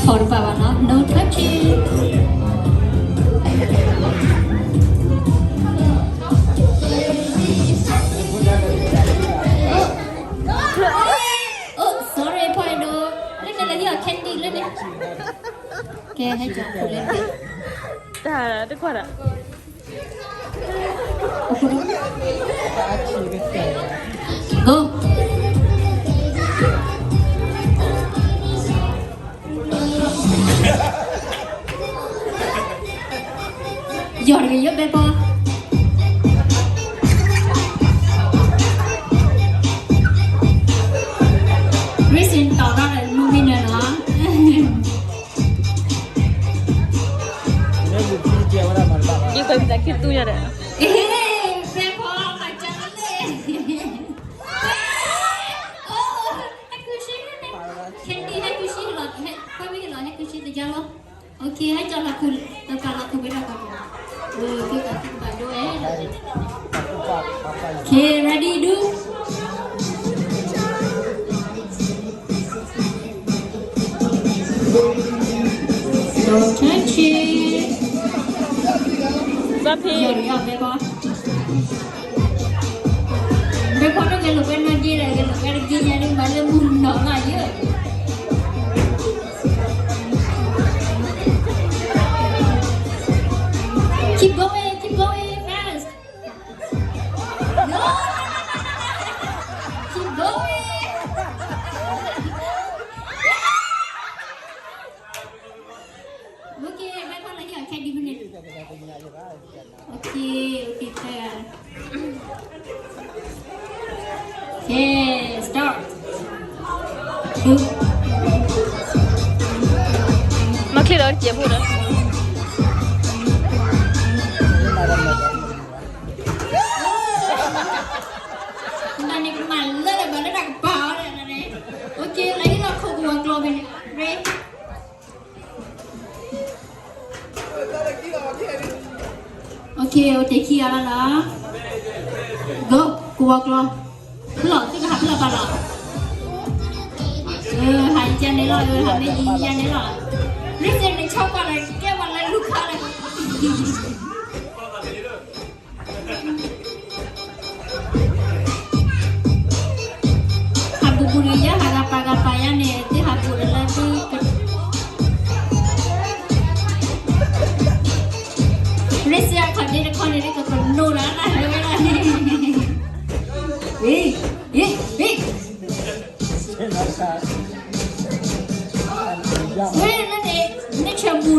ထီၣ်တပာ်ဘၣ်နီၤ no touching. Oh, sorry ဖီဒိၣ် လၢန့ၣ်လၢဟံၣ်အီၤ candy လၢန့ၣ် ကဲ ဟဲကၠီၤဖိလၢန့ၣ် တၢ်တကွၢ်ဒၣ် Go. ယီၤတဂ့ၤ ယိၣ်ဘဲပီ Reason တီၢ်ထီၣ်ဒီး မုၢ်မံနၢၤနီၤ ယခွဲးပသးခံတူၢ်ညါဒီး ဘဲပီ မၤကၢ်လၢ ဟဲကူၣ်ဆံန့ၣ် Candy ဟဲကူၣ်ဆံလီၤ ဟဲခွဲးမ့ၢ်လီၤ ဟဲကူၣ်ဆံတယါလီၤ OK ဟဲကၠီၤလီၤခူ တပာ်လီၤခူဝဲဒၣ်ကီး OK ကဘၣ်ဒိဝဲ OK ready do ဘၣ်ဖဲ ဘဲပီ ဘဲပီန့ၣ် ကဲလိာ်ကွဲနီၢ်က့ဒီး ကဲလိာ်ကွဲတက့ၢ်ညါန့ၣ် မၤလၢမုၢ်နီၢ်နီၢ်ယဲ Keep going, keep going, fast. No, no, no, no, no, no. Keep going. Okay, ဘဲပီလၢဟံၣ်အီၤ candy ဖဲန့ၣ် Okay, okay, ခဲ Okay, start. မၤချ့လီၤတစဲးဖိဒီး မၤန့ၣ်ကမၤလၢလၢဘၣ်လၢတၢ်ကပၤအီၤဒီးန့ၣ် Okay, လၢဟံၣ်လီၤခိၣ်ကဝီၤကျီၢ်ဖဲန့ၣ် Ready? Okay, အိၣ်တ့ၢ်ခံဂၤလီၤနီၤ Go, ကဝီၤကျီၢ် ဖျီၣ် သုကဟးဖျီၣ်ပာ်လီၤ ဟးယါန့ၣ်လီၤ ဟးမ့ၢ်ယံၤယါန့ၣ်လီၤ Reason န့ၣ် ဆီကွၢ်လၢကဲဝဲလၢလူၤခးလၢ ဟးဘူးဘူးန့ၣ် ယဲဟးဂၤပာ်ဂၤပာ်ယါန့ၣ် သုဟးဘူးဒီးလၢသု Reason အခီၣ်ဒ့တခီန့ၣ် ကကနိးလၢနဟဲဝဲဒၣ်န့ၣ် ဟ့ၣ် ဟ့ၣ် ဟ့ၣ် ဝဲလၢန့ၣ် နဆၢမူ